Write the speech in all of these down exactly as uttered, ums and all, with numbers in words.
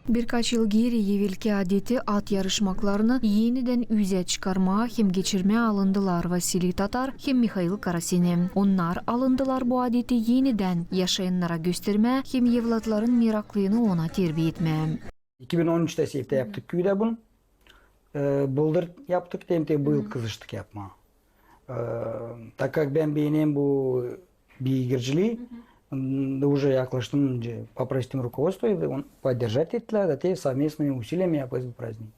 Birkaç yıl geeri evelki adeti, at yarışmaklarını enidän üzä çıkarmaa hem geçirmää alındılar Vasiliy Tatar hem Mihail Karaseni. Onnar alındılar bu adeti enidän yaşayannara göstermää hem evlatların meraklını ona terbiye etmää. İki bin on üçtä septä yaptık küüdä bunu. E, bıldır yaptık, hem dä bu yıl kızıştık yapmaa. E, так как bän beenerim bu beygirciliyi, m, уже yaklaştım, önce попросил руководство, и он поддержать ettilär, da te совместными усилиями yapêrız bu праздник.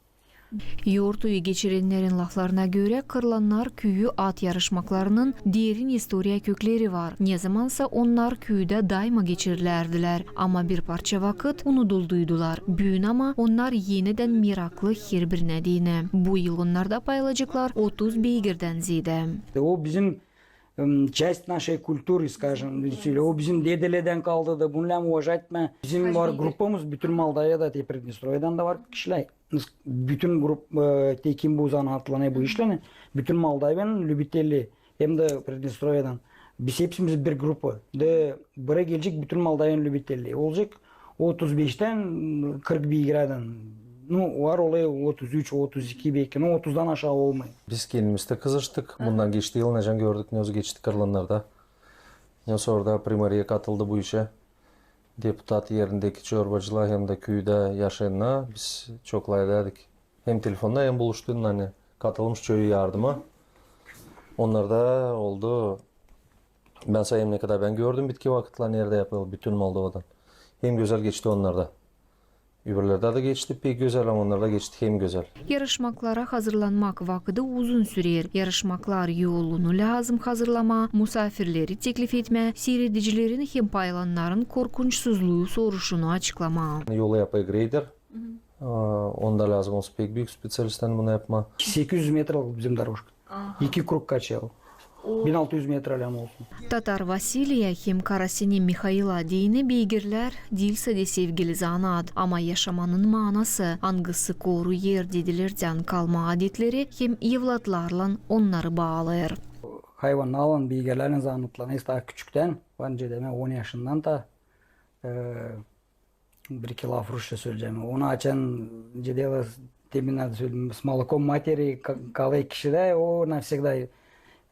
Yortuyu geçirennerin laflarına görä, Kırlannar küüyü at yarışmaklarının derin istoriya kökleri var. Nezamansa onnar küüdä dayma geçirilärdilär, ama bir parça vakıt unudulduydular. Büün ama onnar enidän meraklı herbirinä deyni. Bu yıl onnarda paylayaceklar otuz beygirdän zeedä. O bizim, м, часть нашей культуры, скажем, o bizim dedelerdan kaldı da, bunu lääzım уважать etmää. Bizim var gruppamız, bütün Moldaviyada, te Pridnestroyeden da var kişilär. Bütün grup, e, te kim bu zanaatlanêr, bu işleni, bütün Moldaviyanın lübitelleri, hem dä Pridnestroyeden. Biz hepsimiz bir gruppa. Da buraya gelecek bütün Moldaviyanın lübitelleri. Olacek otuz beştän kırk beygirä dän. Ну, var olêr otuz üç, otuz iki belki, но otuzdan aşaa olmêêr. Biz kendimiz dä kızıştık. Bundan geçti yıl, neçin gördük, ne geçti Kırlannarda. Ne sora da primariya katıldı bu işä. Deputat, erindeki çorbacılar hem dä küüdä yaşayannar, biz çok lafettük. Hem telefonda, hem buluştuk, ani katılmış çoyu yardıma. Onnar da oldu. Bän sayêrım, ne kadar bän gördüm bitki vakıtlar, neredä yapêrlar, bütün Moldovadan. Hem gözäl geçti onnarda. Öbürlerdä dä geçti pek gözäl, ama onnarda geçti hem gözäl. Yarışmaklara hazırlanmak vakıdı uzun sürer. Yarışmaklar yolunu lääzım hazırlamaa, musaafirleri teklif etmää, siiredicilerin hem paylanların korkunçsuzluu soruşunu açıklamaa. Yolu yapêr greyder. Aa, onda lääzım olsun pek büük specialistlän bunu yapmaa. Sekiz üz metralık bizim дорожка. İki krug kaçêr. Bin altı üz metra lääzım olsun. Tatar Vasiliyä hem Karaseni Mihaila deyni beygirlär diil sade sevgili zanaat, ama yaşamanın maanası, angısı koruyêr dedelerdän kalma adetleri hem evlatlarlan onnarı baalêêr. Hayvannarlan, beygirlerlän zanaatlanêrız taa küçüktän, var nicä demää, on yaşından taa, e, bir-iki laf rusça söleyecäm. Onu açan, nicä deyni, temin adı söledim, с молоком матери ka-, kalêr kişidä, o навсегда.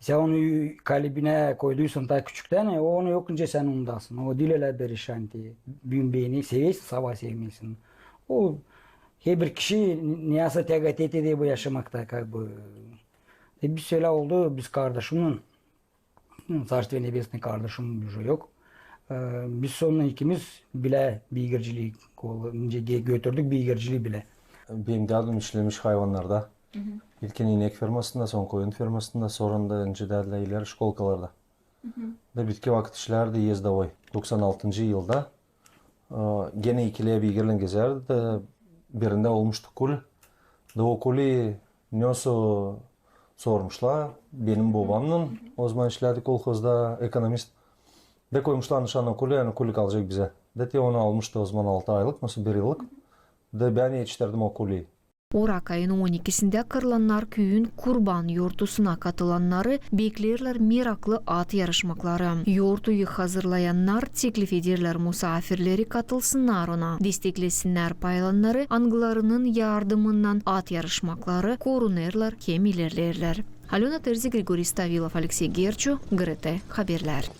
Sän onu kalbinä koyduysan taa küçüktän, e, onu yok nicä sän unudasın. O diil ölä bir iş, ani büün beenersin, seversin, sabaa sevmeersin. O, herbir kişi ne yasa тяготеет bu yaşamakta, как бы. E, biz ölä oldu, biz kardaşımnan, Царствие Небесное, kardaşım уже yok. E, biz onunnan ikimiz bilä beygirciliyi kolu-, nicä ge-, götürdük beygirciliyi bilä. Benim dädäm işlemiş hayvannarda. İlkin inek fermasında, sora koyun fermasında, sora da nicä dädilär ileri şkolkalarda. Da bitki vakıt işlärdi ezdovay. Doksan altıncı yılda, e, genä ikilä beygirlän gezärdi da, birindä olmuştu kuli. Da o kuli nesä sormuşlar benim bobamnan, o zaman işlärdi kolhozda ekonomist. Da koymuşlar nışan o kuli, ani kuli kalacek bizä. Da te onu almıştı o zaman altı aylık, nesä bir yıllık. Da bän etiştirdim o kuliyi. Orak ayının on ikisindä Kırlannar küüyün Kurban yortusuna katılannarı bekleerlär meraklı at yarışmakları. Yortuyu hazırlayannar teklif ederlär musaafirleri katılsınnar ona, desteklesinnär paylanları, angılarının yardımınnan at yarışmakları korunêrlar hem ilerleerlär. Alöna Terzi, Grigoriy Stavilov, Aleksey Gerçu, GRT Haberlär.